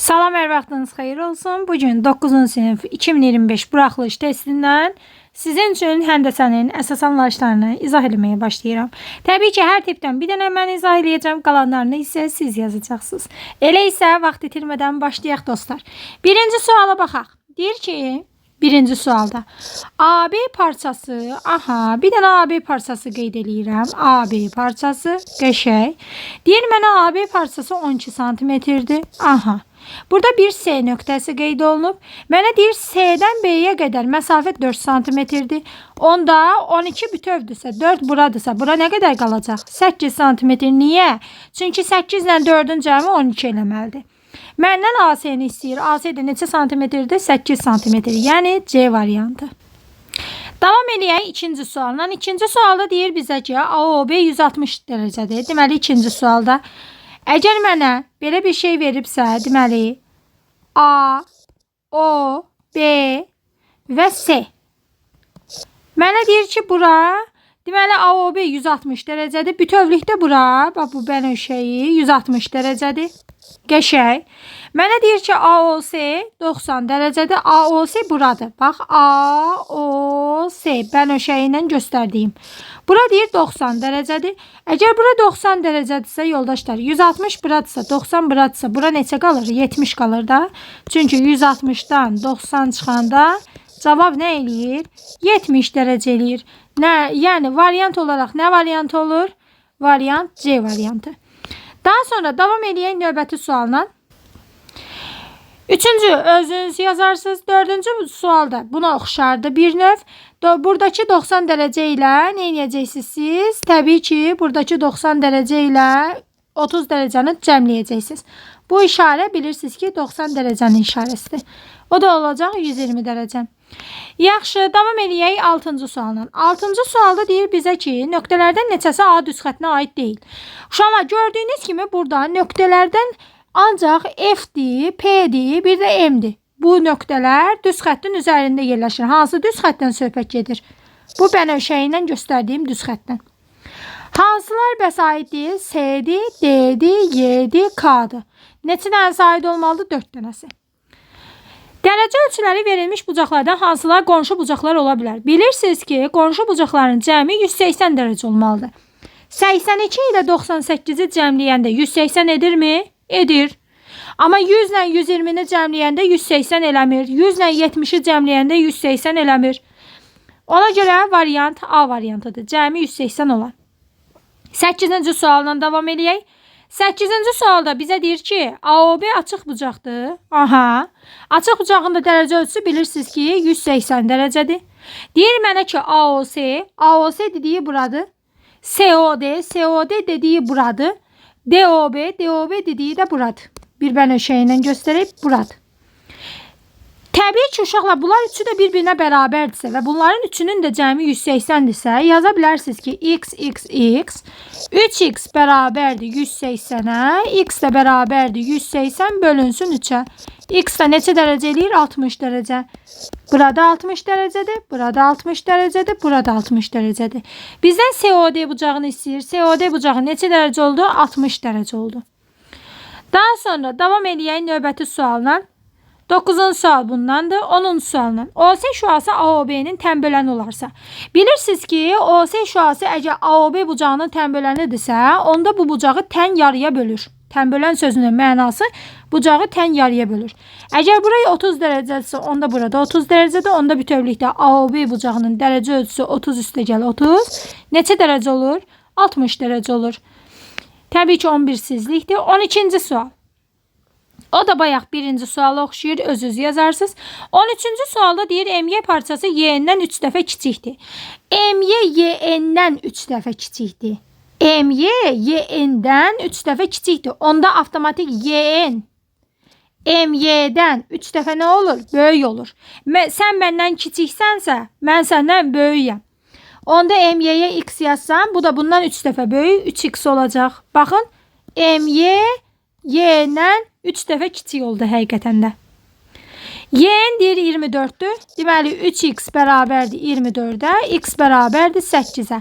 Salam, hər vaxtınız xeyir olsun. Bugün 9-cu sinif 2025 buraxılış testindən sizin üçün həndəsənin əsas anlayışlarını izah eləməyə başlayıram. Təbii ki, hər tipdən bir dənə mən izah eləyəcəm, qalanlarını isə siz yazacaqsınız. Elə isə vaxt itirmədən başlayaq dostlar. Birinci suala baxaq. Deyir ki, birinci sualda AB parçası, aha, bir dənə AB parçası qeyd eləyirəm. AB parçası qəşəng. Deyir mənə AB parçası 12 santimetrdir. Aha. Burada bir S nöqtəsi qeyd olunub. Mənə deyir S-dən B-yə qədər məsafə 4 santimetrdir. Onda 12 bütövdürsə, 4 buradırsa, bura nə qədər qalacaq? 8 santimetr. Niyə? Çünki 8 ilə 4-ün cəmi 12 eləməlidir. Məndən AC-ni istəyir. AC də neçə santimetrdir? 8 santimetr. Yəni C variantı. Davam eləyək ikinci sualla. İkinci sualda deyir bizə ki, AOB 160 dərəcədir. Deməli ikinci sualda əgər mənə belə bir şey veribsə, deməli A, O, B və S. Mənə deyir ki, bura deməli AOB 160 dərəcədir. Bütövlükdə bura, bax bu bənövşəyi 160 dərəcədir. Qəşəng. Mənə deyir ki, AOC 90 dərəcədir. AOC buradır. Bax, AOC bənövşəyi ilə göstərdiyim. Bura deyir 90 dərəcədir. Əgər bura 90 dərəcədirsə, yoldaşlar, 160 buradırsa, 90 buradırsa, bura neçə qalır? 70 qalır da. Çünki 160-dan 90 çıxanda cavab nə eləyir? 70 dərəcə eləyir. Nə, yəni variant olaraq nə variant olur? Variant C variantı. Daha sonra davam eləyək növbəti sualla. Üçüncü özünüz yazarsınız. Dördüncü sualda buna oxşardı bir növ. Buradakı 90 dərəcə ilə nə edəcəksiniz siz? Təbii ki, buradakı 90 dərəcə ilə 30 dərəcəni cəmləyəcəksiniz. Bu işarə bilirsiniz ki, 90 dərəcənin işarəsidir. O da olacaq 120 dərəcə. Yaxşı, davam eləyək 6-cı sualla. 6-cı sualda deyir bizə ki, nöqtələrdən neçəsi A düz xəttinə aid deyil. Uşaqlar, gördüyünüz kimi burada nöqtələrdən ancaq F-dir, P-dir, bir də M-dir. Bu nöqtələr düz xəttin üzərində yerləşir. Hansı düz xəttdən söhbət gedir? Bu bənövşəyi ilə göstərdiyim düz xəttdən. Hansılar bəs aid deyil? S-dir, D-dir, Y-dir, K-dır. Neçə dənəsi aid olmalıdır? 4 dənəsi. Dərəcə ölçüləri verilmiş bucaqlardan hansılar qonşu bucaqlar ola bilər? Bilirsiniz ki, qonşu bucaqların cəmi 180 dərəcə olmalıdır. 82 ilə 98-i cəmləyəndə 180 edirmi? Edir. Amma 100 ilə 120-ni cəmləyəndə 180 eləmir. 100 ilə 70-i cəmləyəndə 180 eləmir. Ona görə variant A variantıdır. Cəmi 180 olan. 8-ci sualla davam eləyək. 8-ci sualda bizə deyir ki, AOB açıq bucaqdır. Aha. Açıq bucağın da dərəcə ölçüsü bilirsiniz ki, 180 dərəcədir. Deyir mənə ki, AOC, AOC dediyi buradır. SOD, SOD dediyi buradır. DOB, DOB dediyi də buradır. Bir bənövşəyi ilə göstərib buradır. Təbii ki, uşaqlar, bunlar üçü də bir-birinə bərabərdirsə və bunların üçünün də cəmi 180-dirsə, yaza bilərsiniz ki, x, x, x, 3x bərabərdir 180-ə, x də bərabərdir 180 bölünsün 3-ə. X də neçə dərəcə eləyir? 60 dərəcə. Burada 60 dərəcədir, burada 60 dərəcədir, burada 60 dərəcədir. Bizdən SOD bucağını istəyir. SOD bucağı neçə dərəcə oldu? 60 dərəcə oldu. Daha sonra davam eləyək növbəti sualla. 9-cu sual bundandır. 10-cu sualla. OC şüası AOB-nin tənböləni olarsa. Bilirsiniz ki, OC şüası əgər AOB bucağının tənbölənidirsə, onda bu bucağı tən yarıya bölür. Tənbölən sözünün mənası bucağı tən yarıya bölür. Əgər burayı 30 dərəcədirsə, onda burada 30 dərəcədir. Onda bütövlükdə AOB bucağının dərəcə ölçüsü 30 üstəgəl 30. Neçə dərəcə olur? 60 dərəcə olur. Təbii ki, 11 sizlikdir. 12-ci sual. O da bayaq birinci suala oxşayır, özünüz yazarsınız. 13-cü sualda deyir MY parçası YN-dən 3 dəfə kiçikdir. MY YN-dən 3 dəfə kiçikdir. MY YN-dən 3 dəfə kiçikdir. Onda avtomatik YN MY-dən 3 dəfə nə olur? Böyük olur. Sən məndən kiçiksənsə, mən səndən böyüyəm. Onda MY-yə x yazsam, bu da bundan 3 dəfə böyük, 3x olacaq. Baxın, MY Y-dən 3 dəfə kiçik oldu həqiqətən də. Y deyir 24-dür. Deməli 3x bərabərdir 24-ə, x bərabərdir 8-ə.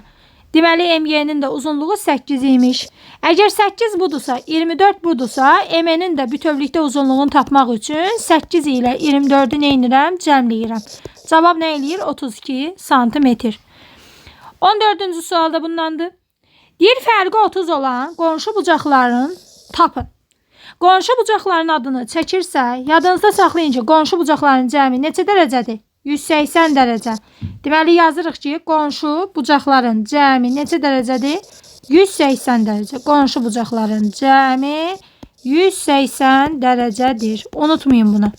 Deməli, MY-nin də uzunluğu 8 imiş. Əgər 8 budursa, 24 budursa, MN-in də bütövlükdə uzunluğunu tapmaq üçün 8 ilə 24-ü nə edirəm? Cəmləyirəm. Cavab nə eləyir? 32 santimetr. 14-cü sual da bundandır. Deyir, fərqi 30 olan qonşu bucaqların tapın. Qonşu bucaqların adını çəkirsə, yadınızda saxlayın ki, qonşu bucaqların cəmi neçə dərəcədir? 180 dərəcə. Deməli, yazırıq ki, qonşu bucaqların cəmi neçə dərəcədir? 180 dərəcə. Qonşu bucaqların cəmi 180 dərəcədir. Unutmayın bunu.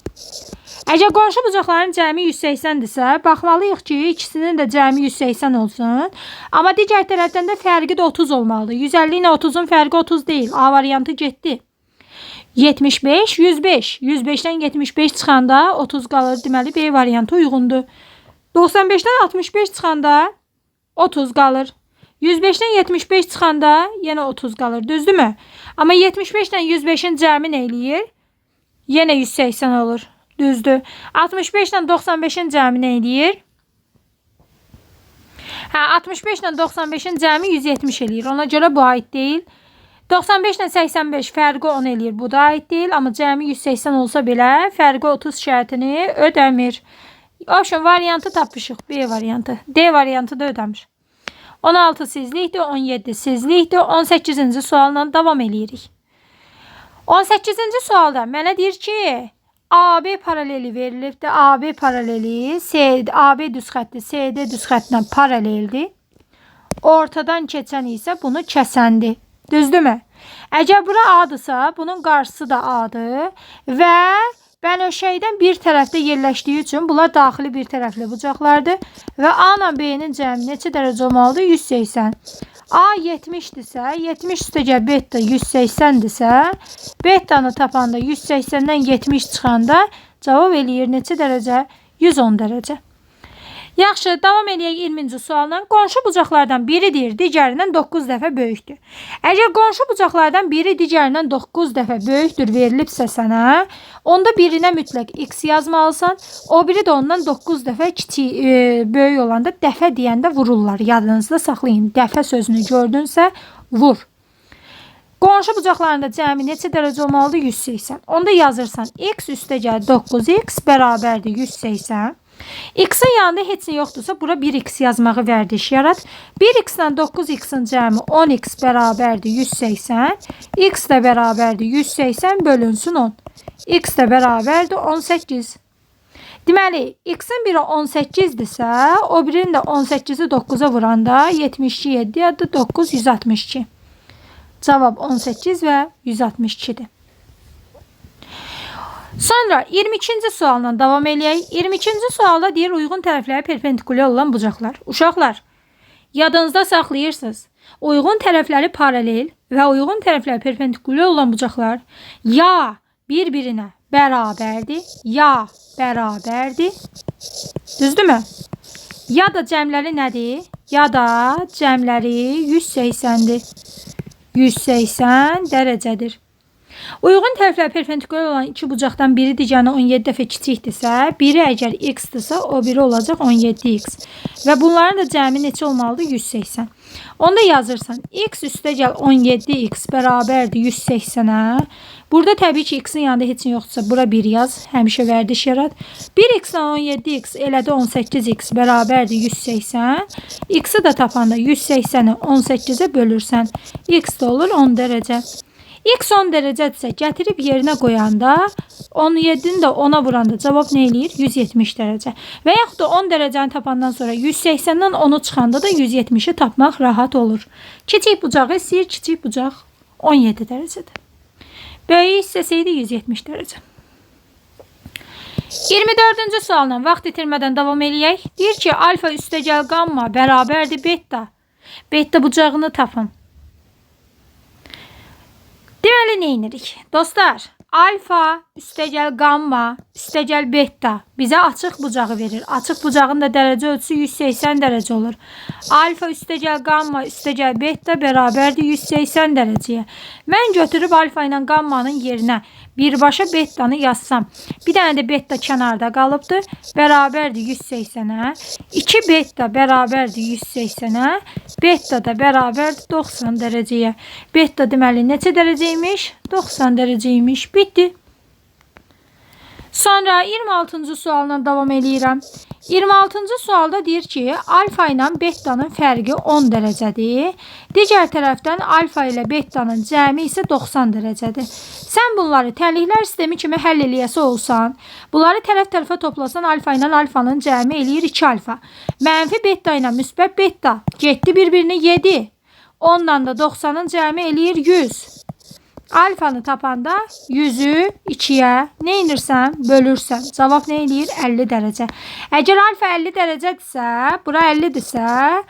Əgər qonşu bucaqların cəmi 180-dirsə, baxmalıyıq ki, ikisinin də cəmi 180 olsun. Amma digər tərəfdən də fərqi də 30 olmalıdır. 150 ilə 30-un fərqi 30 deyil. A variantı getdi. 75, 105. 105-dən 75 çıxanda 30 qalır. Deməli, B variantı uyğundur. 95-dən 65 çıxanda 30 qalır. 105-dən 75 çıxanda yenə 30 qalır. Düzdürmü? Amma 75 ilə 105-in cəmi nə eləyir? Yenə 180 olur. Düzdür. 65 ilə 95-in cəmi nə eləyir? Hə, 65 ilə 95-in cəmi 170 eləyir. Ona görə bu aid deyil. 95 ilə 85 fərqi 10 eləyir. Bu da aid deyil. Amma cəmi 180 olsa belə fərqi 30 şərtini ödəmir. Option variantı tapmışıq. B variantı. D variantı da ödəmir. 16 sizlikdir, 17 sizlikdir. 18-ci sualla davam eləyirik. 18-ci sualda mənə deyir ki, AB paraleli verilibdir. AB paraleli AB düz xətti CD düz xəttinə paraleldir. Ortadan keçən isə bunu kəsəndir. Düzdürmü? Əgər bura A-dırsa, bunun qarşısı da A-dır və bənövşəyidən bir tərəfdə yerləşdiyi üçün bunlar daxili bir tərəfli bucaqlardır və A ilə B-nin cəmi neçə dərəcə olmalıdır? 180. A 70-dirsə, 70 üstəgəl beta 180-dirsə, betanı tapanda 180-dən 70 çıxanda cavab eləyir neçə dərəcə? 110 dərəcə. Yaxşı, davam eləyək 20-ci sualla. Qonşu bucaqlardan biri deyir, digərindən 9 dəfə böyükdür. Əgər qonşu bucaqlardan biri digərindən 9 dəfə böyükdür verilibsə sənə, onda birinə mütləq x yazmalısan. O biri də ondan 9 dəfə kiçik, böyük olanda dəfə deyəndə vururlar. Yadınızda saxlayın. Dəfə sözünü gördünsə vur. Qonşu bucaqlarında cəmi neçə dərəcə olmalıdır? 180. Onda yazırsan x üstəgəl 9x bərabərdir 180. X-in yanında heç nə yoxdursa, bura 1x yazmağı vərdiş yarat. 1x ilə 9x-in cəmi 10x bərabərdir 180. X də bərabərdir 180 bölünsün 10. X də bərabərdir 18. Deməli, x-in biri 18-dirsə, o birinin də 18-i 9-a vuranda 72, 7 ya da 9, 162. Cavab 18 və 162-dir. Sonra 22-ci sualla davam eləyək. 22-ci sualda deyir uyğun tərəfləri perpendikulyar olan bucaqlar. Uşaqlar, yadınızda saxlayırsınız. Uyğun tərəfləri paralel və uyğun tərəfləri perpendikulyar olan bucaqlar ya bir-birinə bərabərdir, ya bərabərdir. Düzdürmü? Ya da cəmləri nədir? Ya da cəmləri 180-dir. 180 dərəcədir. Uyğun tərəfləri perpendikulyar olan iki bucaqdan biri digərinə 17 dəfə kiçikdirsə, biri əgər x-dirsə, o biri olacaq 17x. Və bunların da cəmi neçə olmalıdır? 180. Onda yazırsan, x üstəgəl 17x bərabərdir 180-ə. Burada təbii ki, x-in yanında heç nə yoxdursa, bura 1 yaz. Həmişə vərdiş yarat. 1x ilə 17x elədi 18x bərabərdir 180. X-i də tapanda 180-i 18-ə bölürsən. X də olur 10 dərəcə. X 10 dərəcədirsə, gətirib yerinə qoyanda 17-ni də 10-a vuranda cavab nə eləyir? 170 dərəcə. Və yaxud da 10 dərəcəni tapandan sonra 180-dən 10-u çıxanda da 170-i tapmaq rahat olur. Kiçik bucağı istəyir, kiçik bucaq 17 dərəcədir. Böyük hissəsi idi 170 dərəcə. 24-cü sualla vaxt itirmədən davam eləyək. Deyir ki, alfa üstəgəl qamma bərabərdir beta. Beta bucağını tapın. Deməli, nə edirik? Dostlar, alfa üstəgəl qamma üstəgəl beta bizə açıq bucağı verir. Açıq bucağın da dərəcə ölçüsü 180 dərəcə olur. Alfa üstəgəl qamma üstəgəl beta bərabərdir 180 dərəcəyə. Mən götürüb alfa ilə qammanın yerinə Birbaşa bettanı yazsam, bir dənə də betta kənarda qalıbdır. Bərabərdir 180-ə. 2 betta bərabərdir 180-ə. Betta da bərabərdir 90 dərəcəyə. Betta deməli neçə dərəcəymiş? 90 dərəcəymiş. Bitdi. Sonra 26-cı sualla davam eləyirəm. 26-cı sualda deyir ki, alfa ilə bettanın fərqi 10 dərəcədir. Digər tərəfdən alfa ilə bettanın cəmi isə 90 dərəcədir. Sən bunları tənliklər sistemi kimi həll eləyəsi olsan, bunları tərəf-tərəfə toplasan alfa ilə alfanın cəmi eləyir 2 alfa. Mənfi betta ilə müsbət betta getdi bir-birini yedi. 10-dan da 90-ın cəmi eləyir 100. Alfanı tapanda 100-ü 2-yə nə edirsən? Bölürsən. Cavab nə eləyir? 50 dərəcə. Əgər alfa 50 dərəcədirsə, bura 50-dirsə,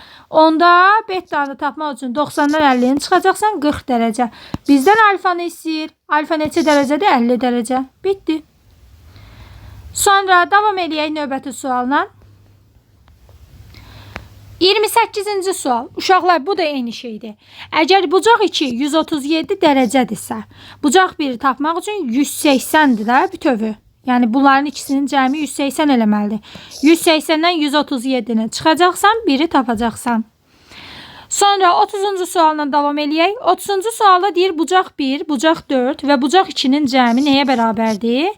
onda bettanı tapmaq üçün 90-dan 50-ni çıxacaqsan 40 dərəcə. Bizdən alfanı istəyir. Alfa neçə dərəcədir? 50 dərəcə. Bitdi. Sonra davam eləyək növbəti sualla. 28-ci sual. Uşaqlar, bu da eyni şeydir. Əgər bucaq 2 137 dərəcədirsə, bucaq 1-i tapmaq üçün 180-dir də bütövü. Yəni bunların ikisinin cəmi 180 eləməlidir. 180-dən 137-ni çıxacaqsan, 1-i tapacaqsan. Sonra 30-cu sualla davam eləyək. 30-cu sualda deyir bucaq 1, bucaq 4 və bucaq 2-nin cəmi nəyə bərabərdir?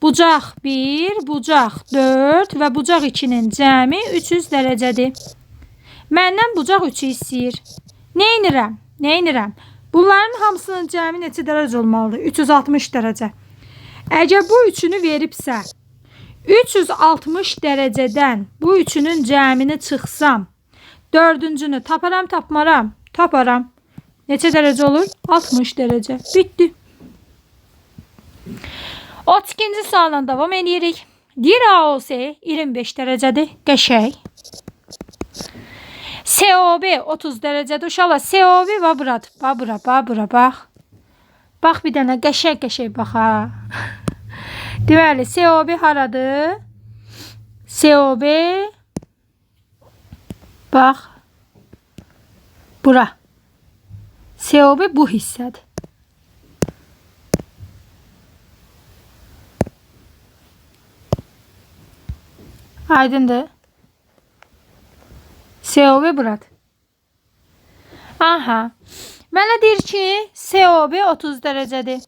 Bucaq 1, bucaq 4 və bucaq 2-nin cəmi 300 dərəcədir. Məndən bucaq 3-ü istəyir. Nə edirəm? Bunların hamısının cəmi neçə dərəcə olmalıdır? 360 dərəcə. Əgər bu üçünü veribsə, 360 dərəcədən bu üçünün cəmini çıxsam, dördüncünü taparam, tapmaram? Taparam. Neçə dərəcə olur? 60 dərəcə. Bitdi. 32-ci sualla davam edirik. Deyir AOC 25 dərəcədir. Qəşəng. SOB 30 dərəcədir. Uşaqlar, SOB va buradır. Ba bura, ba bura, bax. Bax bir dənə qəşəng-qəşəng bax ha. Deməli, SOB haradır? SOB bax bura. SOB bu hissədir. Aydındır. SOB buradır. Aha. Mənə deyir ki, SOB 30 dərəcədir.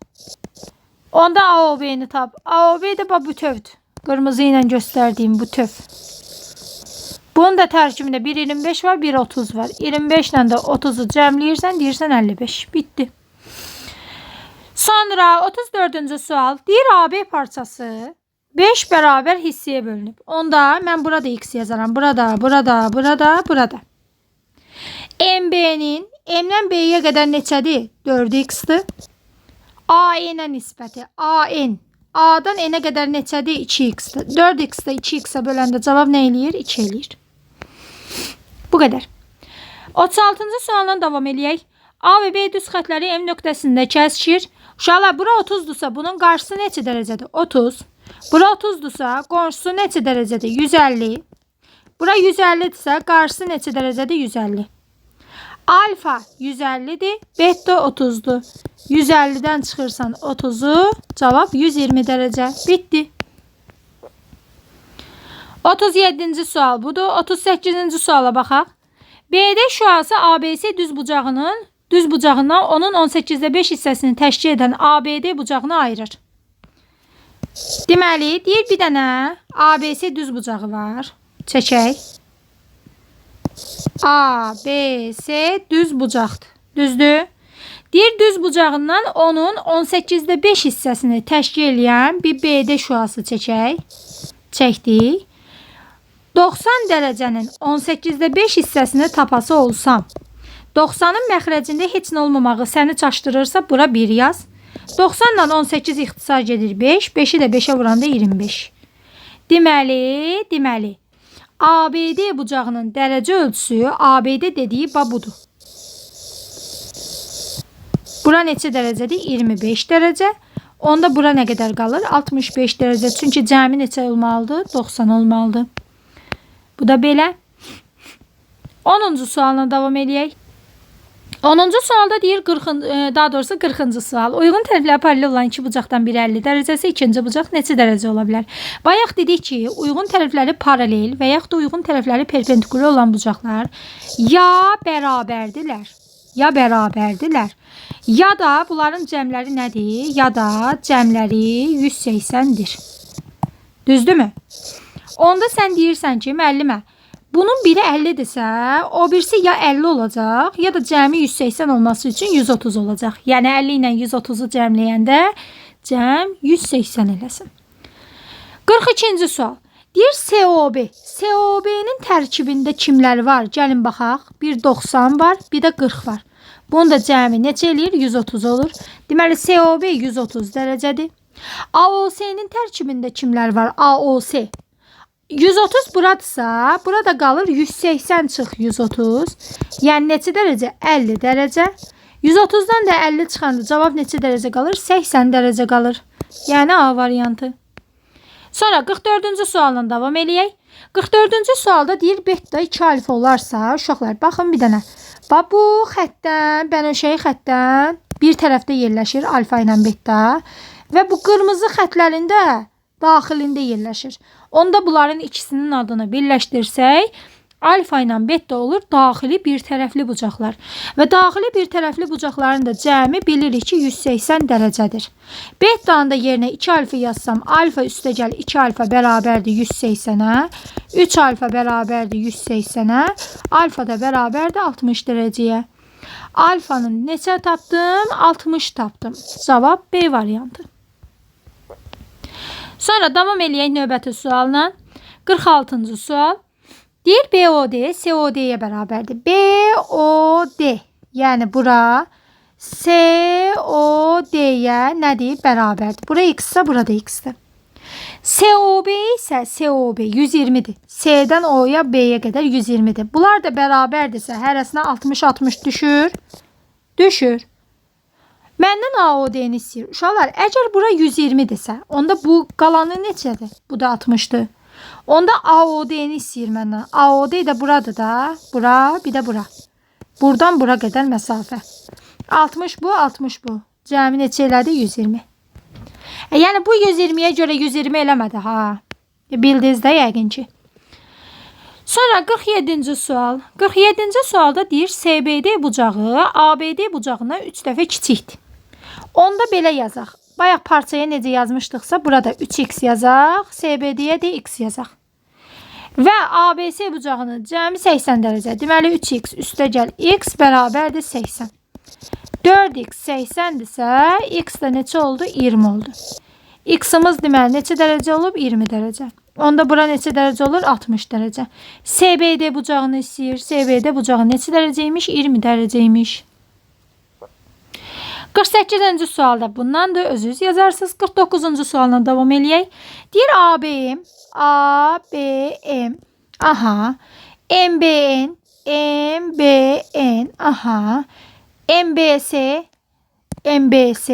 Onda AOB-ni tap. AOB də bax bütövdür. Qırmızı ilə göstərdiyim bütöv. Bunun da tərkibində 1.25 var, 1.30 var. 25 ilə də 30-u cəmləyirsən, deyirsən 55. Bitdi. Sonra 34-cü sual. Deyir AB parçası 5 bərabər hissəyə bölünüb. Onda mən burada x yazaram. Burada, burada, burada, burada. MB-nin M-dən B-yə qədər neçədir? 4x-dir. AN-ə nisbəti. AN. A-dan N-ə qədər neçədir? 2x-dir. 4x-də 2x-ə böləndə cavab nə eləyir? 2 eləyir. Bu qədər. 36-cı sualla davam eləyək. A və B düz xətləri M nöqtəsində kəsişir. Uşaqlar, bura 30-dursa, bunun qarşısı neçə dərəcədir? 30. Bura 30-dursa, qonşusu neçə dərəcədir? 150. Bura 150-dirsə, qarşısı neçə dərəcədir? 150. Alfa 150-dir, beta 30-dur. 150-dən çıxırsan 30-u, cavab 120 dərəcə. Bitdi. 37-ci sual budur. 38-ci suala baxaq. BD şüası ABC düz bucağından onun 18-də 5 hissəsini təşkil edən ABD bucağını ayırır. Deməli, deyir bir dənə ABC düz bucağı var. Çəkək. A, B, C düz bucaqdır. Düzdür? Deyir düz bucağından onun 18-də 5 hissəsini təşkil eləyən bir BD şüası çəkək. Çəkdik. 90 dərəcənin 18-də 5 hissəsini tapası olsam, 90-ın məxrəcində heç nə olmamağı səni çaşdırırsa, bura 1 yaz. 90 ilə 18 ixtisar gedir 5. 5-i də 5-ə vuranda 25. Deməli, ABD bucağının dərəcə ölçüsü ABD dediyi budur. Bura neçə dərəcədir? 25 dərəcə. Onda bura nə qədər qalır? 65 dərəcə. Çünki cəmi neçə olmalıdır? 90 olmalıdır. Bu da belə. 10-cu sualla davam eləyək. 10-cu sualda deyir 40, daha doğrusu 40-cı sual. Uyğun tərəfləri paralel olan iki bucaqdan biri 50 dərəcəsi, ikinci bucaq neçə dərəcə ola bilər? Bayaq dedik ki, uyğun tərəfləri paralel və yaxud da uyğun tərəfləri perpendikulyar olan bucaqlar ya bərabərdirlər, ya bərabərdirlər, ya da bunların cəmləri nədir? Ya da cəmləri 180-dir. Düzdürmü? Onda sən deyirsən ki, müəllimə, bunun biri 50-dirsə, o birisi ya 50 olacaq, ya da cəmi 180 olması üçün 130 olacaq. Yəni 50 ilə 130-u cəmləyəndə cəm 180 eləsin. 42-ci sual. Deyir SOB. SOB-nin tərkibində kimlər var? Gəlin baxaq. Bir 90 var, bir də 40 var. Bunun da cəmi neçə eləyir? 130 olur. Deməli SOB 130 dərəcədir. AOS-nin tərkibində kimlər var? AOS. 130 buradırsa, burada qalır 180 çıx 130. Yəni neçə dərəcə? 50 dərəcə. 130-dan da 50 çıxanda cavab neçə dərəcə qalır? 80 dərəcə qalır. Yəni A variantı. Sonra 44-cü sualla davam eləyək. 44-cü sualda deyir beta 2 alfa olarsa, uşaqlar baxın bir dənə. Bax bu xəttdən, bənövşəyi xəttdən bir tərəfdə yerləşir alfa ilə beta və bu qırmızı xətlərində daxilində yerləşir. Onda bunların ikisinin adını birləşdirsək, alfa ilə beta olur daxili bir tərəfli bucaqlar. Və daxili bir tərəfli bucaqların da cəmi bilirik ki 180 dərəcədir. Beta'nın da yerinə 2 alfa yazsam, alfa üstəgəl 2 alfa bərabərdir 180-ə, 3 alfa bərabərdir 180-ə, alfa da bərabərdir 60 dərəcəyə. Alfanın neçə tapdım? 60 tapdım. Cavab B variantı. Sonra davam eləyək növbəti sualla. 46-cı sual. Deyir BOD SOD-yə bərabərdir. BOD, yəni bura SOD-yə nədir? Bərabərdir. Bura x-sə, burada x-dir. SOB isə SOB 120-dir. S-dən O-ya, B-yə qədər 120-dir. Bunlar da bərabərdirsə, hərəsinə 60-60 düşür. Düşür. Məndən AOD-ni istəyir. Uşaqlar, əgər bura 120-dirsə, onda bu qalanı neçədir? Bu da 60-dır. Onda AOD-ni istəyir məndən. AOD də buradır da. Bura, bir də bura. Buradan bura qədər məsafə. 60 bu, 60 bu. Cəmi neçə elədi? 120. Yəni bu 120-yə görə 120 eləmədi ha. Bildiniz də yəqin ki. Sonra 47-ci sual. 47-ci sualda deyir SBD bucağı ABD bucağına 3 dəfə kiçikdir. Onda belə yazaq. Bayaq parçaya necə yazmışdıqsa, burada 3x yazaq, SBD-yə də x yazaq. Və ABC bucağının cəmi 80 dərəcə. Deməli 3x üstəgəl x bərabərdir 80. 4x 80-dirsə, x də neçə oldu? 20 oldu. X-imiz deməli neçə dərəcə olub? 20 dərəcə. Onda bura neçə dərəcə olur? 60 dərəcə. SBD bucağını istəyir. SBD bucağı neçə dərəcəymiş? 20 dərəcəymiş. 48-ci sualda bundan da özünüz yazarsınız. 49-cu sualla davam eləyək. Deyir ABM, ABM, aha, MBN, MBN, aha, MBS, MBS,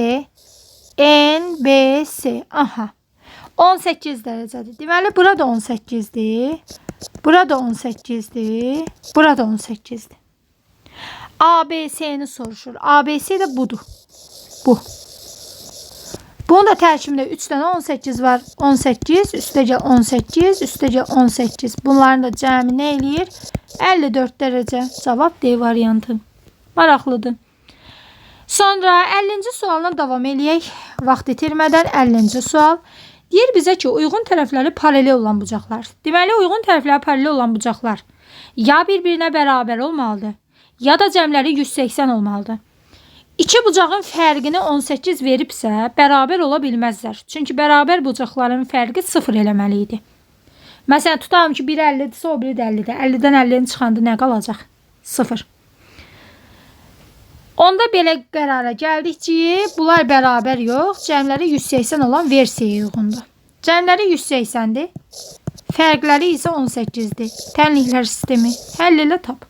NBC, aha. 18 dərəcədir. Deməli, burada 18-dir. Burada 18-dir. Burada 18-dir. ABC-ni soruşur. ABC də budur. Bu. Bunun da tərkibində 3 dənə 18 var. 18, üstəgəl 18, üstəgəl 18. Bunların da cəmi nə eləyir? 54 dərəcə. Cavab D variantı. Maraqlıdır. Sonra 50-ci sualla davam eləyək. Vaxt itirmədən 50-ci sual. Deyir bizə ki, uyğun tərəfləri paralel olan bucaqlar. Deməli, uyğun tərəfləri paralel olan bucaqlar ya bir-birinə bərabər olmalıdır, ya da cəmləri 180 olmalıdır. İki bucağın fərqini 18 veribsə, bərabər ola bilməzlər. Çünki bərabər bucaqların fərqi 0 eləməli idi. Məsələn, tutalım ki, biri 50-dirsə, o biri də 50-dir. 50-dən 50-ni çıxanda nə qalacaq? 0. Onda belə qərara gəldik ki, bunlar bərabər yox, cəmləri 180 olan versiyaya uyğundur. Cəmləri 180-dir, fərqləri isə 18-dir. Tənliklər sistemi. Həll elə tap.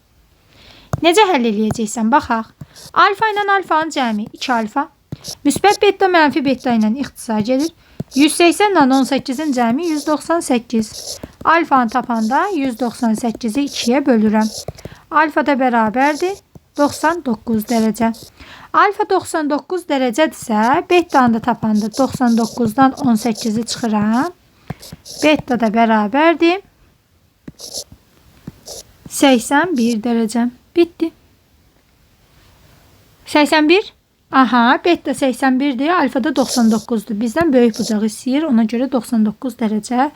Necə həll eləyəcəksən? Baxaq. Alfa ilə alfanın cəmi 2 alfa. Müsbət beta mənfi beta ilə ixtisar gedir. 180 ilə 18-in cəmi 198. Alfanı tapanda 198-i 2-yə bölürəm. Alfa da bərabərdir. 99 dərəcə. Alfa 99 dərəcədirsə, betanı da tapanda 99-dan 18-i çıxıram. Beta da bərabərdir. 81 dərəcə. Bitdi. 81? Aha, beta 81-dir, alfa da 99-dur. Bizdən böyük bucaq istəyir, ona görə 99 dərəcə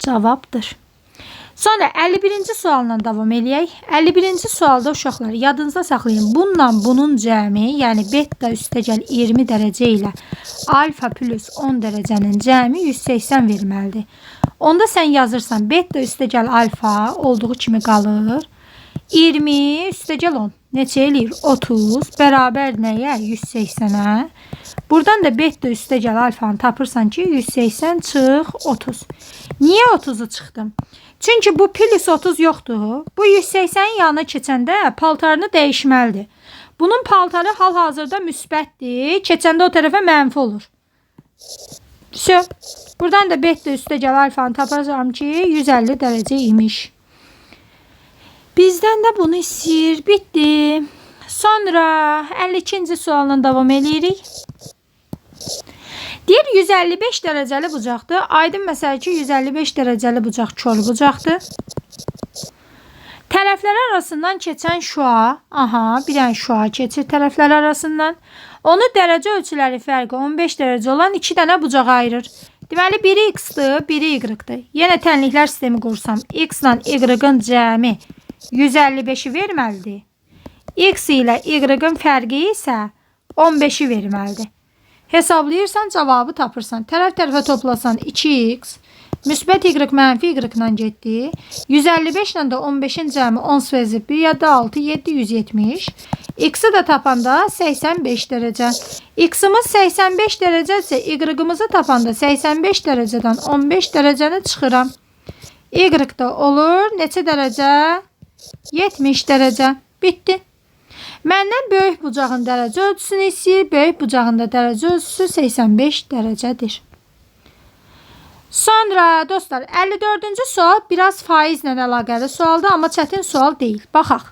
cavabdır. Sonra 51-ci sualla davam eləyək. 51-ci sualda uşaqlar yadınızda saxlayın. Bununla bunun cəmi, yəni beta üstəgəl 20 dərəcə ilə alfa plus 10 dərəcənin cəmi 180 verməlidir. Onda sən yazırsan beta üstəgəl alfa olduğu kimi qalır. 20 üstəgəl 10 neçə eləyir? 30 bərabər nəyə? 180-ə. Buradan da beta üstəgəl alfanı tapırsan ki 180 çıx 30. Niyə 30-u çıxdım? Çünki bu plus 30 yoxdur. Bu 180-in yanına keçəndə paltarını dəyişməlidir. Bunun paltarı hal-hazırda müsbətdir. Keçəndə o tərəfə mənfi olur. Vse. Buradan da beta üstəgəl alfanı tapacağam ki 150 dərəcə imiş. Bizdən də bunu istəyir. Bitdi. Sonra 52-ci sualla davam eləyirik. Deyir 155 dərəcəli bucaqdır. Aydın məsələ ki 155 dərəcəli bucaq kor bucaqdır. Tərəflər arasından keçən şüa, aha, bir dənə şüa keçir tərəflər arasından. Onu dərəcə ölçüləri fərqi 15 dərəcə olan iki dənə bucağa ayırır. Deməli, biri x-dır, biri y-dır. Yenə tənliklər sistemi qursam, x ilə y-ın cəmi 155-i verməlidir. X ilə y-ın fərqi isə 15-i verməlidir. Hesablayırsan, cavabı tapırsan. Tərəf tərəfə toplasan 2x, müsbət y mənfi y ilə getdi. 155 ilə də 15-in cəmi 10 svezib 1 ya da 6, 7, 170. X-i də tapanda 85 dərəcə. X-imiz 85 dərəcədirsə, Y-imizi tapanda 85 dərəcədən 15 dərəcəni çıxıram. Y də olur neçə dərəcə? 70 dərəcə. Bitdi. Məndən böyük bucağın dərəcə ölçüsünü istəyir. Böyük bucağın da dərəcə ölçüsü 85 dərəcədir. Sonra dostlar 54-cü sual biraz faizlə əlaqəli sualdır, amma çətin sual deyil. Baxaq.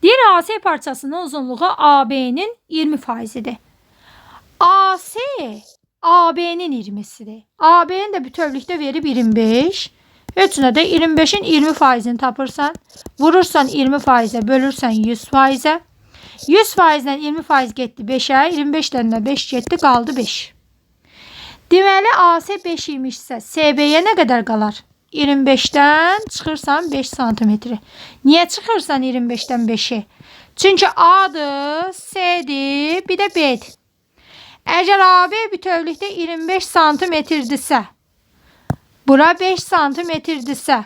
Deyir AC parçasının uzunluğu AB-nin 20 faizidir. AC AB-nin 20-sidir. AB-nin də bütövlükdə verib 25. Heç nə də 25-in 20 faizini tapırsan. Vurursan 20 faizə, bölürsən 100 faizə. 100 faizlə 20 faiz getdi 5-ə, 25-dən də 5 getdi, qaldı 5. Deməli AC 5 imişsə, SB-yə nə qədər qalar? 25-dən çıxırsan 5 sm. Niyə çıxırsan 25-dən 5-i? Çünki A-dır, S-dir, bir də B-dir. Əgər AB bütövlükdə 25 santimetrdirsə, bura 5 santimetrdirsə,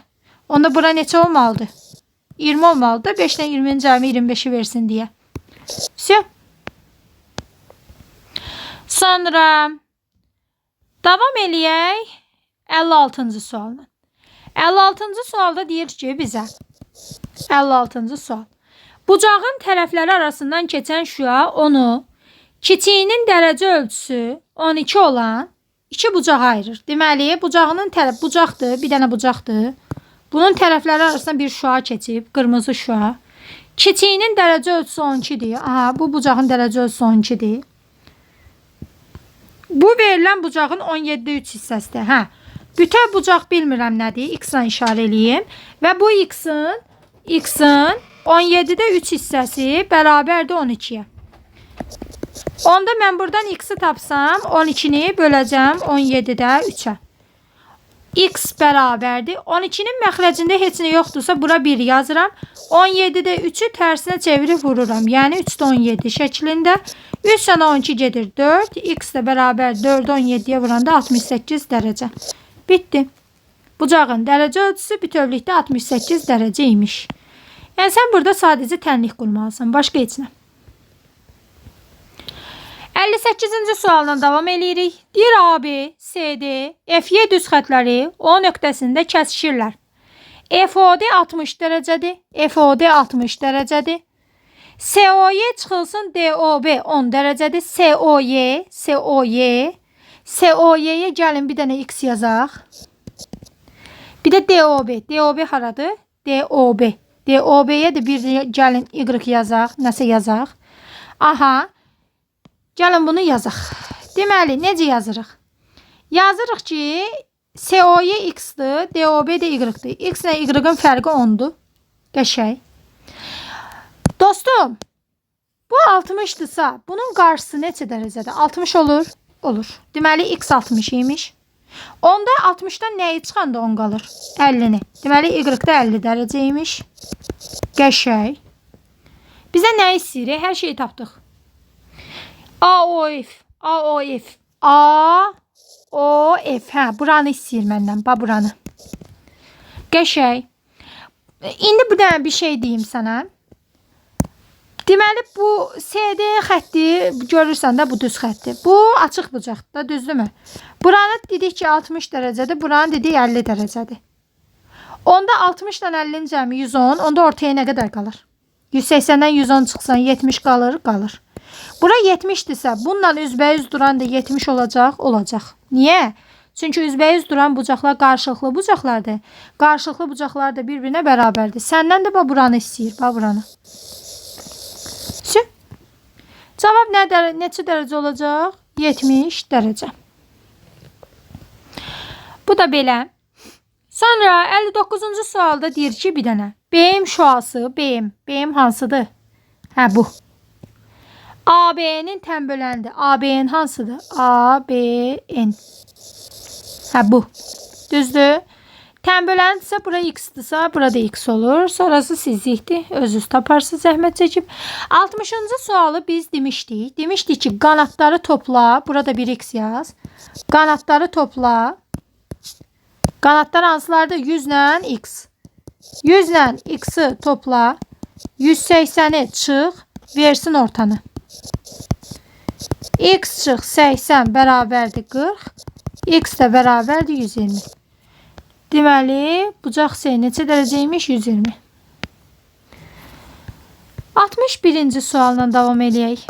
onda bura neçə olmalıdır? 20 olmalıdır. 5 ilə 20-nin cəmi 25-i versin deyə. Vse. Sonra davam eləyək 56-cı sualla. 56-cı sualda deyir ki bizə 56-cı sual. Bucağın tərəfləri arasından keçən şüa onu kiçiyinin dərəcə ölçüsü 12 olan iki bucağa ayırır. Deməli, bucağının tərəf bucaqdır, bir dənə bucaqdır. Bunun tərəfləri arasından bir şüa keçib, qırmızı şüa. Kiçiyinin dərəcə ölçüsü 12-dir. Aha, bu bucağın dərəcə ölçüsü 12-dir. Bu verilən bucağın 17'də 3 hissəsidir. Hə. Bütöv bucaq bilmirəm nədir. X-la işarə eləyim. Və bu x-in 17'də 3 hissəsi bərabərdir 12-yə. Onda mən buradan x-i tapsam 12-ni böləcəm 17'də 3-ə. X bərabərdir. 12-nin məxrəcində heç nə yoxdursa bura 1 yazıram. 17'də 3-ü tərsinə çevirib vururam. Yəni 3-də 17 şəklində. 3 dənə 12 gedir 4. X də bərabər 4 17-yə vuranda 68 dərəcə. Bitdi. Bucağın dərəcə ölçüsü bütövlükdə 68 dərəcə imiş. Yəni sən burada sadəcə tənlik qurmalısan. Başqa heç nə. 58-ci sualla davam eləyirik. Deyir AB, CD, FY düz xətləri O nöqtəsində kəsişirlər. FOD 60 dərəcədir. FOD 60 dərəcədir. SOY çıxılsın DOB 10 dərəcədir. SOY, SOY, SOY-yə gəlin bir dənə X yazaq. Bir də DOB. DOB haradır? DOB. DOB-yə də bir gəlin Y yazaq, nəsə yazaq. Aha. Gəlin bunu yazaq. Deməli, necə yazırıq? Yazırıq ki, SOY X-dir, DOB də Y-dir. X ilə Y-ın fərqi 10-dur. Qəşəng. Dostum, bu 60-dırsa, bunun qarşısı neçə dərəcədir? 60 olur? Olur. Deməli, X 60 imiş. Onda 60-dan nəyi çıxanda 10 qalır? 50-ni. Deməli, Y də 50 dərəcə imiş. Qəşəng. Bizə nə istəyirik? Hər şeyi tapdıq. AOF, AOF, AOF. Hə, buranı istəyir məndən. Bax buranı. Qəşəng. İndi bir dənə bir şey deyim sənə. Deməli bu CD xətti görürsən də bu düz xətti. Bu açıq bucaqdır da, düzdürmü? Buranı dedik ki 60 dərəcədir, buranı dedik 50 dərəcədir. Onda 60 ilə 50-nin cəmi 110, onda ortaya nə qədər qalır? 180-dən 110 çıxsan 70 qalır, qalır. Bura 70-dirsə, bununla üzbəüz duran da 70 olacaq, olacaq. Niyə? Çünki üzbəüz duran bucaqlar qarşılıqlı bucaqlardır. Qarşılıqlı bucaqlar da bir-birinə bərabərdir. Səndən də bax buranı istəyir, bax buranı. Sü. Cavab nə neçə dərəcə olacaq? 70 dərəcə. Bu da belə. Sonra 59-cu sualda deyir ki, bir dənə BM şüası, BM, BM hansıdır? Hə bu. AB'nin tən böləndir. ABN hansıdır? ABN. Hə bu. Düzdür? Tən böləndirsə bura x-dirsə, burada x olur. Sonrası sizlikdir. Özünüz taparsınız zəhmət çəkib. 60-cı sualı biz demişdik. Demişdik ki, qanadları topla. Burada bir x yaz. Qanadları topla. Qanadlar hansılardır? 100 ilə x. 100 ilə x-i topla. 180-i çıx. Versin ortanı. X çıx 80 bərabərdir 40. X də bərabərdir 120. Deməli, bucaq C neçə dərəcəymiş? 120. 61-ci sualla davam eləyək.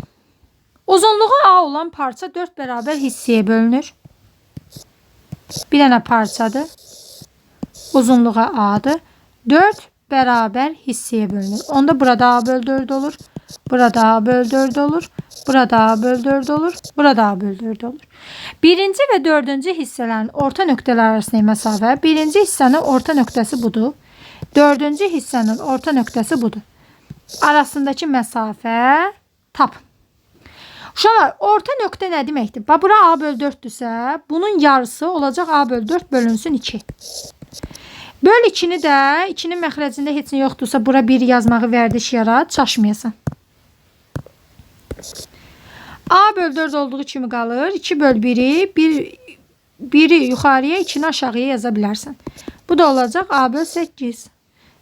Uzunluğu A olan parça 4 bərabər hissəyə bölünür. Bir dənə parçadır. Uzunluğu A'dır. 4 bərabər hissəyə bölünür. Onda burada A böl 4 olur. Burada A böl 4 olur. Burada A böl 4 olur. Burada A böl 4 olur. Birinci və dördüncü hissələrin orta nöqtələr arasındakı məsafə. Birinci hissənin orta nöqtəsi budur. Dördüncü hissənin orta nöqtəsi budur. Arasındakı məsafə tap. Uşaqlar, orta nöqtə nə deməkdir? Bax, bura A böl 4-dürsə, bunun yarısı olacaq A böl 4 bölünsün 2. Böl 2-ni də, 2-nin məxrəcində heç nə yoxdursa, bura 1 yazmağı vərdiş yarat, çaşmayasan. A böl 4 olduğu kimi qalır. 2 böl 1-i, 1-i yuxarıya, 2-ni aşağıya yaza bilərsən. Bu da olacaq A böl 8.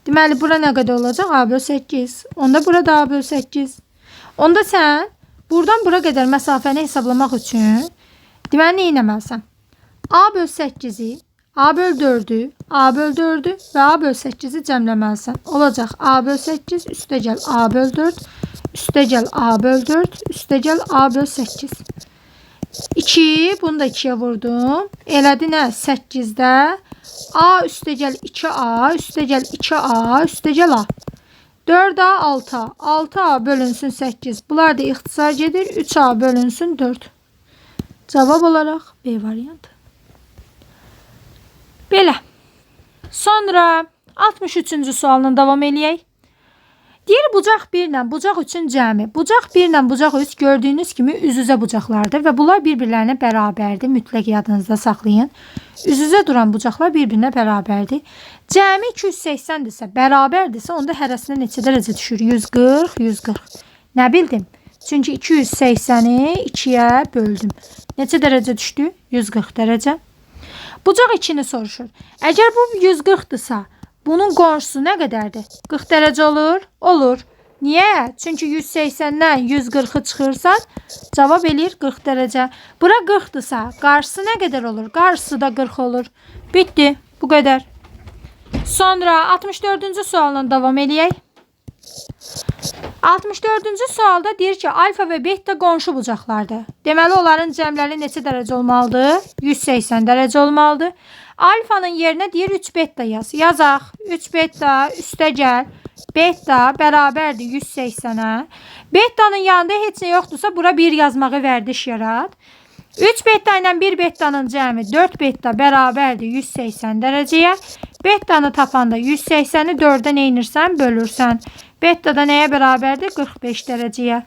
Deməli, bura nə qədər olacaq? A böl 8. Onda burada A böl 8. Onda sən buradan bura qədər məsafəni hesablamaq üçün deməli, nə etməlisən? A böl 8-i, A böl 4-ü, A böl 4-ü və A böl 8-i cəmləməlisən. Olacaq A böl 8, üstəgəl A böl 4, üstəgəl A böl 4, üstəgəl A böl 8. 2, bunu da 2-yə vurdum. Elədi nə? 8-də A üstəgəl 2A, üstəgəl 2A, üstəgəl A. 4A, 6A. 6A bölünsün 8. Bunlar da ixtisar gedir. 3A bölünsün 4. Cavab olaraq B variantı. Belə. Sonra 63-cü sualla davam eləyək. Deyir bucaq 1 ilə bucaq 3-ün cəmi. Bucaq 1 ilə bucaq 3 gördüyünüz kimi üz-üzə bucaqlardır və bunlar bir-birlərinə bərabərdir. Mütləq yadınızda saxlayın. Üz-üzə duran bucaqlar bir-birinə bərabərdir. Cəmi 280-dirsə, bərabərdirsə, onda hərəsinə neçə dərəcə düşür? 140, 140. Nə bildim? Çünki 280-i 2-yə böldüm. Neçə dərəcə düşdü? 140 dərəcə. Bucaq 2-ni soruşur. Əgər bu 140-dırsa, bunun qonşusu nə qədərdir? 40 dərəcə olur? Olur. Niyə? Çünki 180-dən 140-ı çıxırsan, cavab eləyir 40 dərəcə. Bura 40-dırsa, qarşısı nə qədər olur? Qarşısı da 40 olur. Bitdi. Bu qədər. Sonra 64-cü sualla davam eləyək. 64-cü sualda deyir ki, alfa və beta qonşu bucaqlardır. Deməli, onların cəmləri neçə dərəcə olmalıdır? 180 dərəcə olmalıdır. Alfanın yerinə deyir 3 beta yaz. Yazaq. 3 beta üstə gəl. Beta bərabərdir 180-ə. Betanın yanında heç nə yoxdursa, bura 1 yazmağı vərdiş yarat. 3 beta ilə 1 betanın cəmi 4 beta bərabərdir 180 dərəcəyə. Betanı tapanda 180-i 4-ə nə edirsən? Bölürsən. Beta da nəyə bərabərdir? 45 dərəcəyə.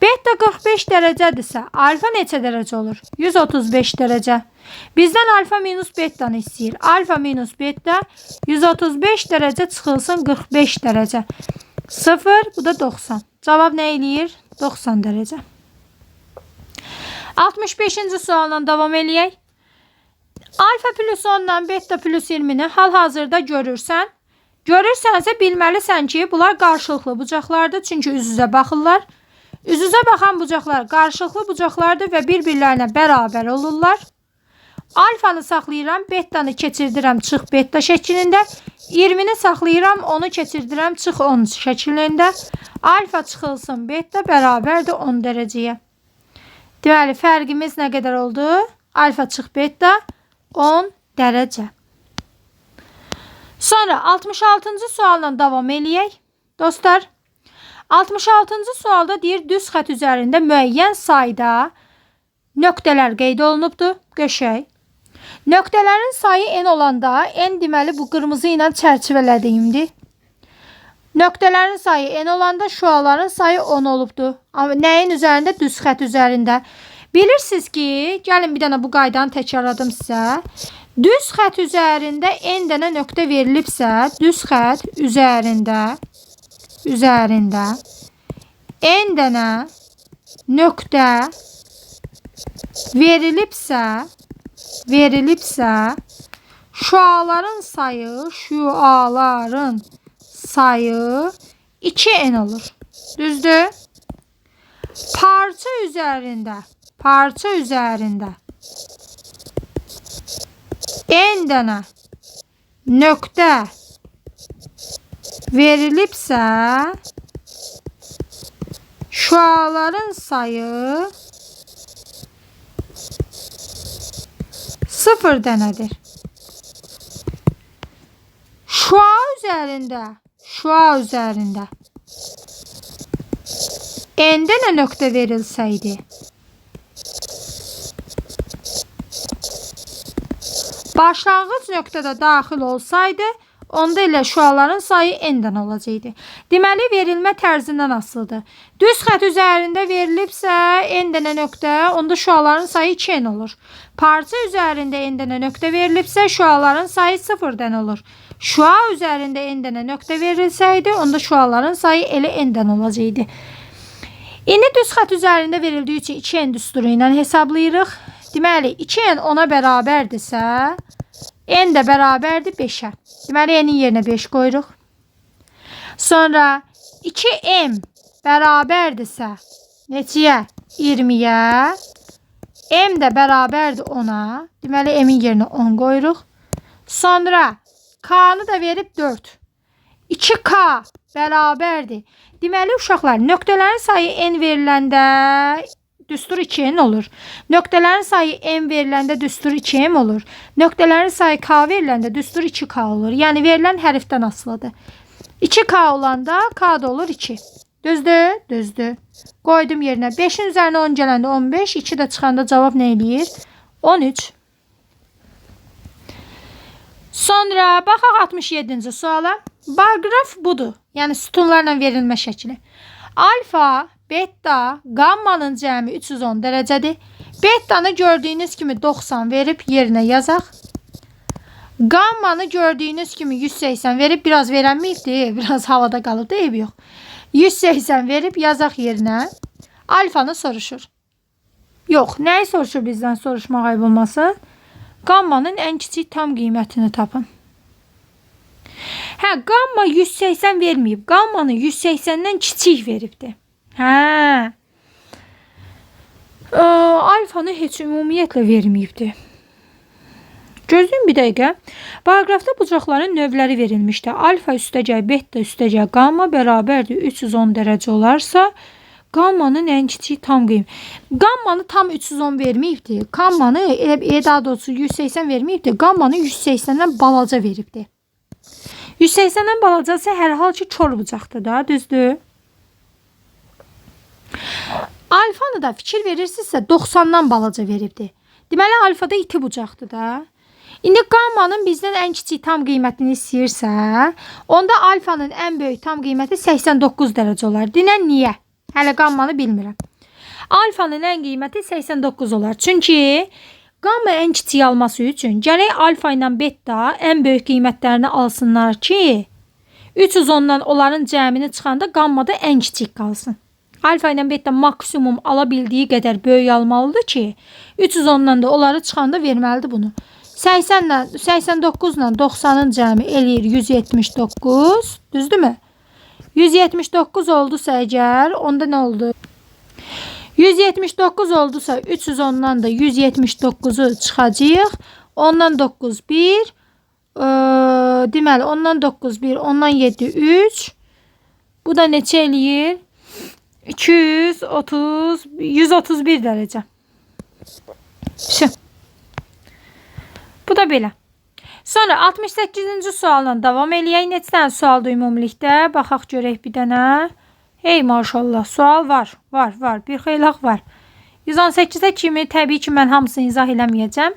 Beta 45 dərəcədirsə, alfa neçə dərəcə olur? 135 dərəcə. Bizdən alfa minus betanı istəyir. Alfa minus beta 135 dərəcə çıxılsın 45 dərəcə. 0, bu da 90. Cavab nə eləyir? 90 dərəcə. 65-ci sualla davam eləyək. Alfa plus 10-dan beta plus 20-ni hal-hazırda görürsən. Görürsənsə bilməlisən ki, bunlar qarşılıqlı bucaqlardır. Çünki üz-üzə baxırlar. Üz-üzə baxan bucaqlar qarşılıqlı bucaqlardır və bir-birlərinə bərabər olurlar. Alfanı saxlayıram, betanı keçirdirəm çıx beta şəklində. 20-ni saxlayıram, onu keçirdirəm çıx 10 şəklində. Alfa çıxılsın beta bərabərdir 10 dərəcəyə. Deməli, fərqimiz nə qədər oldu? Alfa çıx beta 10 dərəcə. Sonra 66-cı sualla davam eləyək. Dostlar, 66-cı sualda deyir, düz xətt üzərində müəyyən sayda nöqtələr qeyd olunubdur. Qəşəng. Nöqtələrin sayı n olanda, n deməli bu qırmızı ilə çərçivələdiyimdir. Nöqtələrin sayı n olanda şüaların sayı 10 olubdur. Amma nəyin üzərində? Düz xətt üzərində. Bilirsiniz ki, gəlin bir dənə bu qaydanı təkrarladım sizə. Düz xətt üzərində n dənə nöqtə verilibsə, düz xətt üzərində n dənə nöqtə verilibsə, şüaların sayı 2n olur. Düzdür? Parça üzərində n dənə nöqtə verilibsə, şüaların sayı 0 dənədir. Şua üzərində n dənə nöqtə verilsəydi, başlanğıc nöqtədə daxil olsaydı, onda elə şüaların sayı n-dən olacaqdı. Deməli, verilmə tərzindən asılıdır. Düz xətt üzərində verilibsə n dənə nöqtə, onda şüaların sayı 2n olur. Parça üzərində n dənə nöqtə verilibsə, şüaların sayı 0 dənə olur. Şüa üzərində n dənə nöqtə verilsəydi, onda şüaların sayı elə n-dən olacaqdı. İndi düz xətt üzərində verildiyi üçün 2n düsturu ilə hesablayırıq. Deməli, 2n 10-a bərabərdirsə, n də bərabərdir 5-ə. Deməli, n-in yerinə 5 qoyuruq. Sonra 2m bərabərdirsə neçəyə? 20-yə. M də bərabərdir 10-a. Deməli, m-in yerinə 10 qoyuruq. Sonra k-nı da verib 4. 2k bərabərdir. Deməli, uşaqlar, nöqtələrin sayı n veriləndə düstur 2n olur. Nöqtələrin sayı m veriləndə düstur 2m olur. Nöqtələrin sayı k veriləndə düstur 2k olur. Yəni, verilən hərfdən asılıdır. 2k olanda k da olur 2. Düzdür? Düzdür. Qoydum yerinə. 5-in üzərinə 10 gələndə 15, 2 də çıxanda cavab nə eləyir? 13. Sonra baxaq 67-ci suala. Bar qraf budur. Yəni, sütunlarla verilmə şəkli. Alfa, beta, gammanın cəmi 310 dərəcədir. Betanı gördüyünüz kimi 90 verib yerinə yazaq. Gammanı gördüyünüz kimi 180 verib, biraz verənməyibdir, biraz havada qalıbdır, eybi yox. 180 verib yazaq yerinə. Alfanı soruşur. Yox, nəyi soruşur bizdən soruşmaq ayıb olmasın? Gammanın ən kiçik tam qiymətini tapın. Hə, gamma 180 verməyib. Gammanı 180-dən kiçik veribdir. Hə. Alfanı heç ümumiyyətlə verməyibdir. Gözləyin bir dəqiqə. Paragrafda bucaqların növləri verilmişdi. Alfa üstəgəl beta üstəgəl gamma bərabərdir 310 dərəcə olarsa, gammanın ən kiçik tam qiyməti. Gammanı tam 310 verməyibdi. Gammanı elə daha doğrusu 180 verməyibdi. Gammanı 180-dən balaca veribdi. 180-dən balacası hər hal ki kor bucaqdır da, düzdür? Alfanı da fikir verirsinizsə 90-dan balaca veribdir. Deməli alfada iti bucaqdır da. İndi qammanın bizdən ən kiçik tam qiymətini istəyirsə, onda alfanın ən böyük tam qiyməti 89 dərəcə olar. Dinən niyə? Hələ qammanı bilmirəm. Alfanın ən qiyməti 89 olar. Çünki qamma ən kiçik alması üçün gərək alfa ilə beta ən böyük qiymətlərini alsınlar ki, 310-dan onların cəmini çıxanda qammada ən kiçik qalsın. Alfa ilə beta maksimum ala bildiyi qədər böyük almalıdır ki, 310-dan da onları çıxanda verməlidir bunu. 80 ilə 89 ilə 90-ın cəmi eləyir 179, düzdürmü? 179 oldusa əgər, onda nə oldu? 179 oldusa 310-dan da 179-u çıxacağıq. Ondan 9 1. Deməli ondan 9 1, ondan 7 3. Bu da neçə eləyir? 230 131 dərəcə. Vəsə. Bu da belə. Sonra 68-ci sualla davam eləyək. Neçə dənə sualdır ümumilikdə? Baxaq görək bir dənə. Hey maşallah, sual var, var, var. Bir xeylaq var. 118-ə kimi təbii ki, mən hamısını izah eləməyəcəm.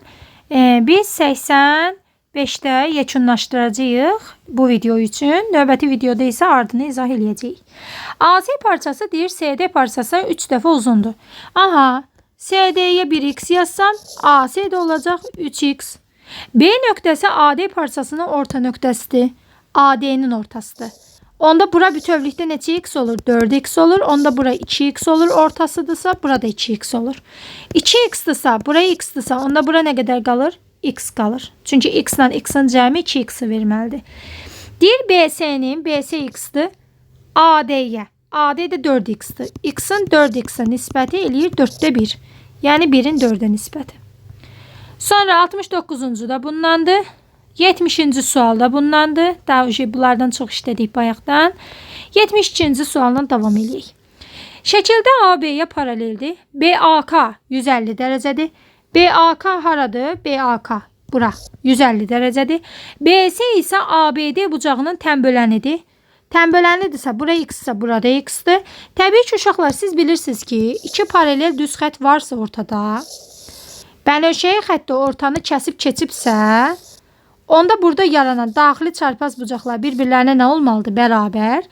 Biz 85-də yekunlaşdıracağıq bu video üçün. Növbəti videoda isə ardını izah eləyəcəyik. AC parçası deyir, CD parçası 3 dəfə uzundur. Aha, CD-yə 1x yazsam, AC də olacaq 3x. B nöqtəsi AD parçasının orta nöqtəsidir. AD-nin ortasıdır. Onda bura bütövlükdə neçə x olur? 4x olur. Onda bura 2x olur. Ortasıdırsa burada 2x olur. 2x-dırsa, bura x-dırsa, onda bura nə qədər qalır? X qalır. Çünki x ilə x-in cəmi 2x-i verməlidir. Deyir BS-nin, BS x-dir. AD-yə. AD də 4x-dir. X-in 4x-ə nisbəti eləyir 4-də 1. Yəni 1-in 4-ə nisbəti. Sonra 69-cu da bundandır. 70-ci sual da bundandır. Daha bunlardan çox işlədik bayaqdan. 72-ci sualla davam eləyək. Şəkildə AB-yə paraleldir. BAK 150 dərəcədir. BAK haradır? BAK bura 150 dərəcədir. BC isə ABD bucağının tənbölənidir. Tənbölənidirsə bura x isə burada x-dir. Təbii ki, uşaqlar siz bilirsiniz ki, iki paralel düz xətt varsa ortada, bənövşəyi xətti ortanı kəsib keçibsə, onda burada yaranan daxili çarpaz bucaqlar bir-birlərinə nə olmalıdır? Bərabər.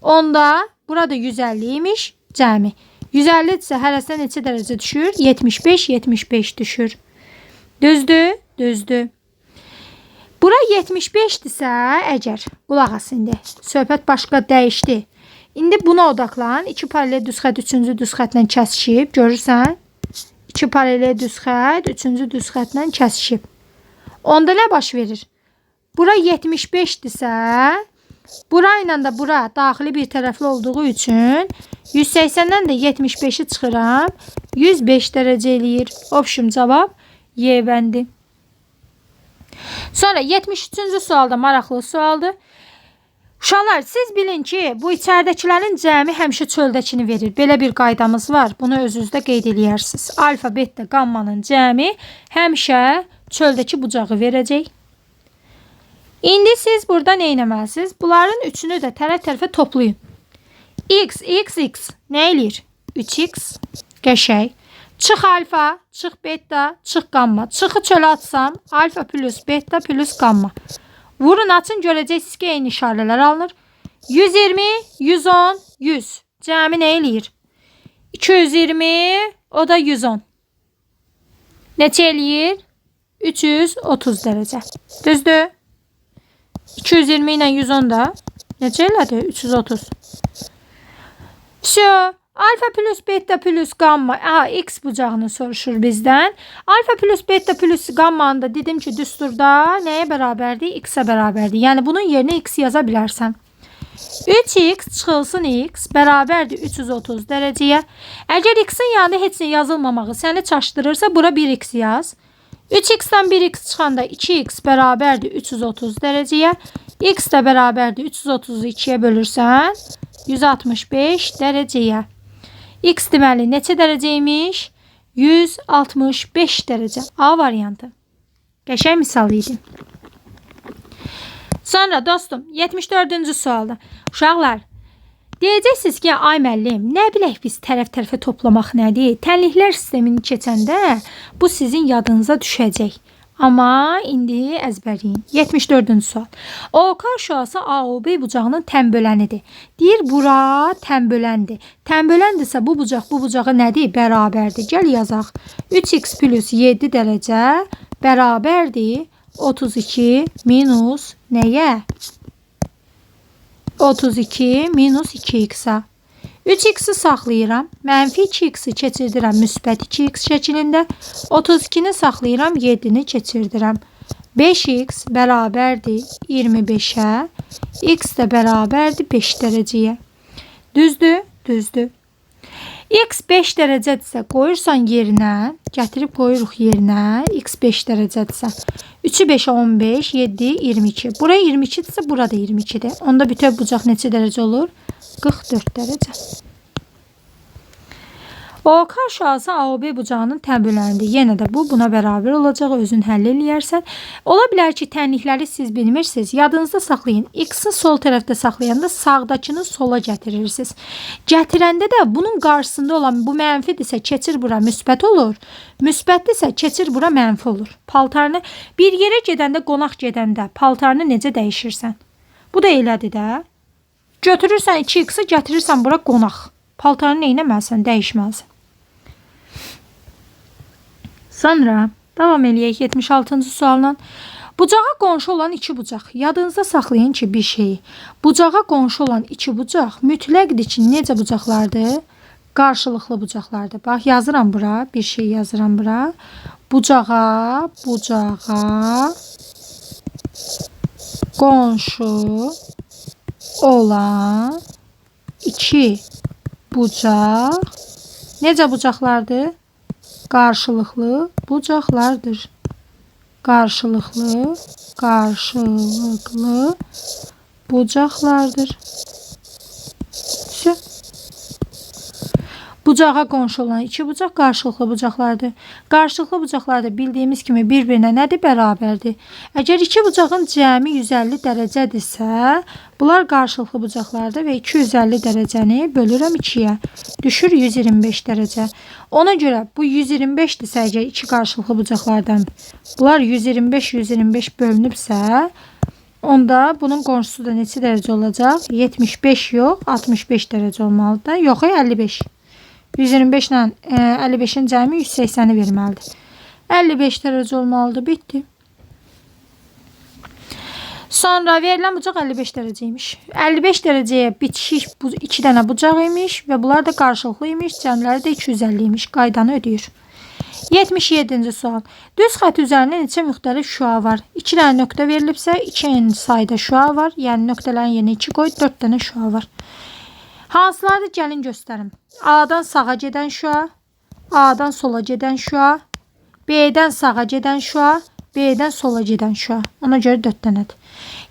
Onda burada 150 imiş cəmi. 150 isə hərəsinə neçə dərəcə düşür? 75, 75 düşür. Düzdür? Düzdür. Bura 75-dirsə əgər, qulaq as indi. Söhbət başqa dəyişdi. İndi buna odaqlan. İki paralel düz xətt üçüncü düz xəttlə kəsişib. Görürsən? İki paralel düz xətt üçüncü düz xəttlə kəsişib. Onda nə baş verir? Bura 75-dirsə, bura ilə də bura daxili bir tərəfli olduğu üçün 180-dən də 75-i çıxıram. 105 dərəcə eləyir. Opşum cavab Y bəndi. Sonra 73-cü sualda maraqlı sualdır. Uşaqlar, siz bilin ki, bu içəridəkilərin cəmi həmişə çöldəkini verir. Belə bir qaydamız var. Bunu özünüzdə qeyd eləyərsiniz. Alfa, beta, gammanın cəmi həmişə çöldəki bucağı verəcək. İndi siz burada nə etməlisiniz? Bunların üçünü də tərəf-tərəfə toplayın. X, X, X nə eləyir? 3x qəşəng. Çıx alfa, çıx beta, çıx gamma. Çıxı çölə atsam, alfa plus beta plus gamma. Vurun açın, görəcəksiniz ki, eyni işarələr alınır. 120, 110, 100. Cəmi nə eləyir? 220, o da 110. Neçə eləyir? 330 dərəcə. Düzdür? 220 ilə 110 da neçə elədi? 330. Vəsə. Alfa plus beta plus gamma. Aha, x bucağını soruşur bizdən. Alfa plus beta plus gammanı da dedim ki, düsturda nəyə bərabərdir? X-ə bərabərdir. Yəni bunun yerinə x yaza bilərsən. 3x çıxılsın x bərabərdir 330 dərəcəyə. Əgər x-in yanında heç nə yazılmamağı səni çaşdırırsa, bura 1x yaz. 3x-dən 1x çıxanda 2x bərabərdir 330 dərəcəyə. X də bərabərdir 330-u 2-yə bölürsən 165 dərəcəyə. X deməli neçə dərəcə imiş? 165 dərəcə. A variantı. Qəşəng misal idi. Sonra dostum 74-cü sualda. Uşaqlar, deyəcəksiniz ki, ay müəllim, nə bilək biz tərəf-tərəfə toplamaq nədir? Tənliklər sistemini keçəndə bu sizin yadınıza düşəcək. Amma indi əzbərləyin. 74-cü sual. OK şüası AOB bucağının tənbölənidir. Deyir, bura tənböləndir. Tənböləndirsə bu bucaq bu bucağa nədir? Bərabərdir. Gəl yazaq. 3x plus 7 dərəcə bərabərdir 32 minus nəyə? 32 minus 2x-a. 3x-i saxlayıram. Mənfi 2x-i keçirdirəm müsbət 2x şəklində. 32-ni saxlayıram, 7-ni keçirdirəm. 5x bərabərdir 25-ə. X də bərabərdir 5 dərəcəyə. Düzdür? Düzdür. X 5 dərəcədirsə qoyursan yerinə, gətirib qoyuruq yerinə, x 5 dərəcədirsə. 3-ü 5-ə 15, 7, 22. Bura 22-dirsə, burada 22-dir. Onda bütöv bucaq neçə dərəcə olur? 44 dərəcə. OK şüası AOB bucağının tənbölənidir. Yenə də bu buna bərabər olacaq. Özün həll eləyərsən. Ola bilər ki, tənlikləri siz bilmirsiniz. Yadınızda saxlayın. X-i sol tərəfdə saxlayanda sağdakını sola gətirirsiniz. Gətirəndə də bunun qarşısında olan bu mənfidirsə keçir bura müsbət olur. Müsbətdirsə keçir bura mənfi olur. Paltarını bir yerə gedəndə, qonaq gedəndə paltarını necə dəyişirsən? Bu da elədir də. Götürürsən 2x-i gətirirsən bura qonaq. Paltarını nə etməlisən? Dəyişməlisən. Sonra davam eləyək 76-cı sualla. Bucağa qonşu olan iki bucaq. Yadınızda saxlayın ki, bir şeyi. Bucağa qonşu olan iki bucaq mütləqdir ki, necə bucaqlardır? Qarşılıqlı bucaqlardır. Bax, yazıram bura, bir şey yazıram bura. Bucağa, bucağa qonşu olan iki bucaq necə bucaqlardır? Qarşılıqlı bucaqlardır. Qarşılıqlı, qarşılıqlı bucaqlardır. Vse. Bucağa qonşu olan iki bucaq qarşılıqlı bucaqlardır. Qarşılıqlı bucaqlar da bildiyimiz kimi bir-birinə nədir? Bərabərdir. Əgər iki bucağın cəmi 150 dərəcədirsə, bunlar qarşılıqlı bucaqlardır və 250 dərəcəni bölürəm 2-yə. Düşür 125 dərəcə. Ona görə bu 125-dirsə, əgər iki qarşılıqlı bucaqlardan bunlar 125 125 bölünübsə, onda bunun qonşusu da neçə dərəcə olacaq? 75 yox, 65 dərəcə olmalıdır. Yox, 55. 125 ilə 55-in cəmi 180-i verməlidir. 55 dərəcə olmalıdır. Bitdi. Sonra verilən bucaq 55 dərəcə imiş. 55 dərəcəyə bitişik bu iki dənə bucaq imiş və bunlar da qarşılıqlı imiş. Cəmləri də 250 imiş. Qaydanı ödəyir. 77-ci sual. Düz xətt üzərində neçə müxtəlif şüa var? 2 dənə nöqtə verilibsə, 2 eyni sayda şüa var. Yəni nöqtələrin yerinə 2 qoy, 4 dənə şüa var. Hansılardır? Gəlin göstərim. A-dan sağa gedən şüa, A-dan sola gedən şüa, B-dən sağa gedən şüa, B-dən sola gedən şüa. Ona görə 4 dənədir.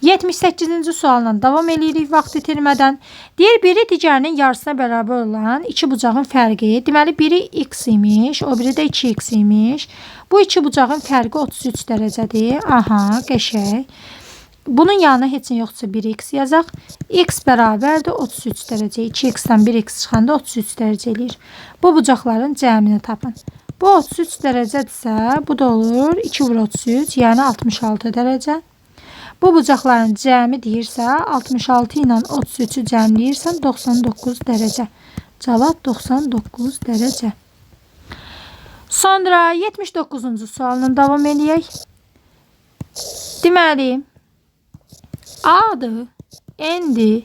78-ci sualla davam eləyirik vaxt itirmədən. Deyir, biri digərinin yarısına bərabər olan iki bucağın fərqi. Deməli, biri x imiş, o biri də 2x imiş. Bu iki bucağın fərqi 33 dərəcədir. Aha, qəşəng. Bunun yanına heç nə yoxdursa 1x yazaq. X bərabərdir 33 dərəcə. 2x-dən 1x çıxanda 33 dərəcə eləyir. Bu bucaqların cəmini tapın. Bu 33 dərəcədirsə, bu da olur 2 vur 33, yəni 66 dərəcə. Bu bucaqların cəmi deyirsə, 66 ilə 33-ü cəmləyirsən 99 dərəcə. Cavab 99 dərəcə. Sonra 79-cu sualla davam eləyək. Deməli, A-dır, N-dir,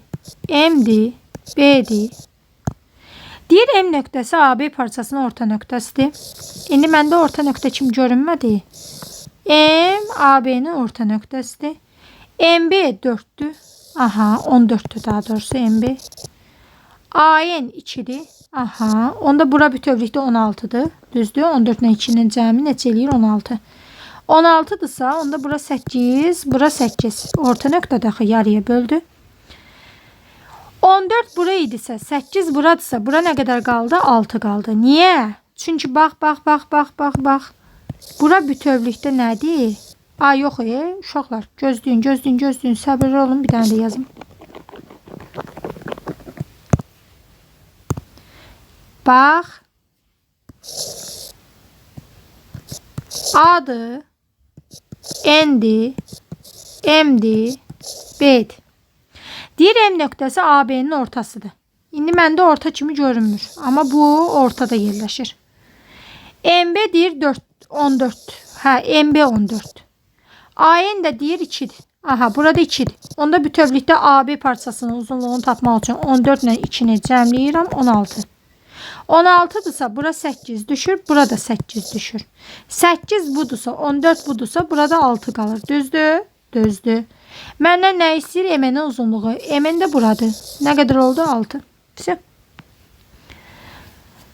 M-dir, B-dir. Deyir, M nöqtəsi AB parçasının orta nöqtəsidir. İndi məndə orta nöqtə kimi görünmədi. M, AB-nin orta nöqtəsidir. MB 4-dür. Aha, 14-dür daha doğrusu MB. AN 2-dir. Aha, onda bura bütövlükdə 16-dır. Düzdür? 14 ilə 2-nin cəmi neçə eləyir? 16. 16-dırsa, onda bura 8, bura 8. Orta nöqtədə axı yarıya böldü. 14 bura idisə, 8 buradırsa, bura nə qədər qaldı? 6 qaldı. Niyə? Çünki bax, bax, bax, bax, bax, bax. Bura bütövlükdə nədir? A, yox, uşaqlar, gözləyin, gözləyin, gözləyin. Səbirli olun, bir dənə də yazım. Bax. A-dır, N-dir, M-dir, B-dir. Deyir, M nöqtəsi AB-nin ortasıdır. İndi məndə orta kimi görünmür. Amma bu ortada yerləşir. MB deyir 4, 14. Hə, MB 14. AN də deyir 2-dir. Aha, burada 2-dir. Onda bütövlükdə AB parçasının uzunluğunu tapmaq üçün 14 ilə 2-ni cəmləyirəm, 16. 16-dırsa bura 8 düşür, burada 8 düşür. 8 budursa, 14 budursa burada 6 qalır. Düzdür? Düzdür. Məndən nə istəyir? MN-in uzunluğu. MN də buradır. Nə qədər oldu? 6. Vse.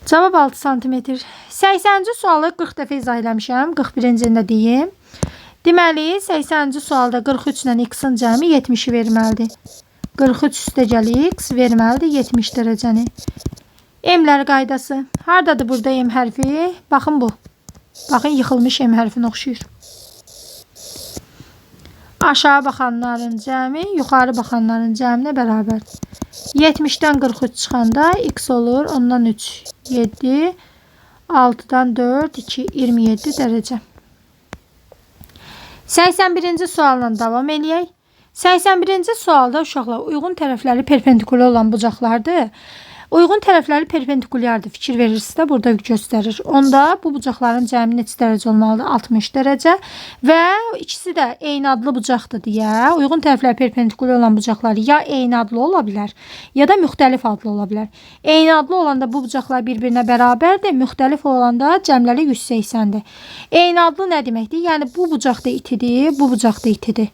Cavab 6 sm. 80-ci sualı 40 dəfə izah eləmişəm. 41-cini də deyim. Deməli, 80-ci sualda 43 ilə x-in cəmi 70-i verməlidir. 43 üstəgəl x verməlidir 70 dərəcəni. M-lər qaydası. Hardadır burada M hərfi? Baxın bu. Baxın, yıxılmış M hərfinə oxşuyur. Aşağı baxanların cəmi yuxarı baxanların cəminə bərabərdir. 70-dən 43 çıxanda x olur. Ondan 3, 7, 6-dan 4, 2, 27 dərəcə. 81-ci sualla davam eləyək. 81-ci sualda uşaqlar uyğun tərəfləri perpendikulyar olan bucaqlardır. Uyğun tərəfləri perpendikulyardır. Fikir verirsiniz də burada göstərir. Onda bu bucaqların cəmi neçə dərəcə olmalıdır? 60 dərəcə. Və ikisi də eyni adlı bucaqdır deyə uyğun tərəfləri perpendikulyar olan bucaqlar ya eyni adlı ola bilər, ya da müxtəlif adlı ola bilər. Eyni adlı olanda bu bucaqlar bir-birinə bərabərdir, müxtəlif olanda cəmləri 180-dir. Eyni adlı nə deməkdir? Yəni bu bucaq da itidir, bu bucaq da itidir.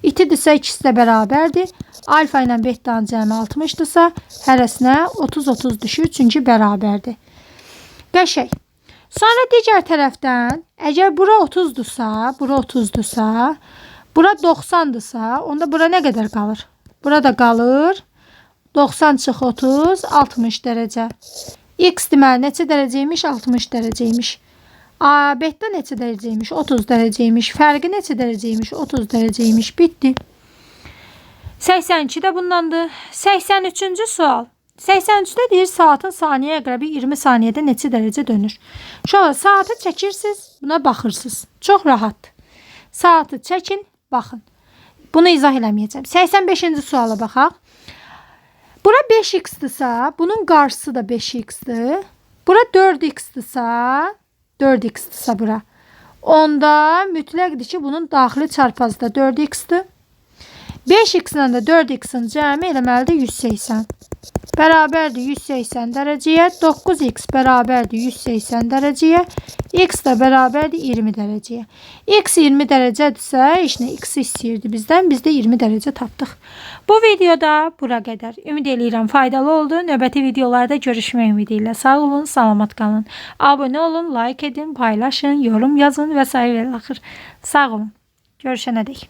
İtidirsə ikisi də bərabərdir. Alfa ilə betanın cəmi 60-dırsa, hərəsinə 30-30 düşür, çünki bərabərdir. Qəşəng. Sonra digər tərəfdən, əgər bura 30-dursa, bura 30-dursa, bura 90-dırsa, onda bura nə qədər qalır? Bura da qalır 90 çıx 30, 60 dərəcə. X deməli neçə dərəcəymiş? 60 dərəcəymiş. A, beta neçə dərəcəymiş? 30 dərəcəymiş. Fərqi neçə dərəcəymiş? 30 dərəcəymiş. Bitdi. 82 də bundandır. 83-cü sual. 83-də deyir saatın saniyə əqrəbi 20 saniyədə neçə dərəcə dönür? Uşaqlar, saatı çəkirsiniz, buna baxırsınız. Çox rahatdır. Saatı çəkin, baxın. Bunu izah eləməyəcəm. 85-ci suala baxaq. Bura 5x-dirsə, bunun qarşısı da 5x-dir. Bura 4x-dirsə, 4x-dirsə bura. Onda mütləqdir ki, bunun daxili çarpazı da 4x-dir. 5x ilə də 4x-in cəmi eləməlidir 180. Bərabərdir 180 dərəcəyə. 9x bərabərdir 180 dərəcəyə. X də bərabərdir 20 dərəcəyə. X 20 dərəcədirsə, heç nə x istəyirdi bizdən. Biz də 20 dərəcə tapdıq. Bu videoda bura qədər. Ümid eləyirəm faydalı oldu. Növbəti videolarda görüşmək ümidi ilə. Sağ olun, salamat qalın. Abunə olun, like edin, paylaşın, yorum yazın və sair və axır. Sağ olun. Görüşənədək.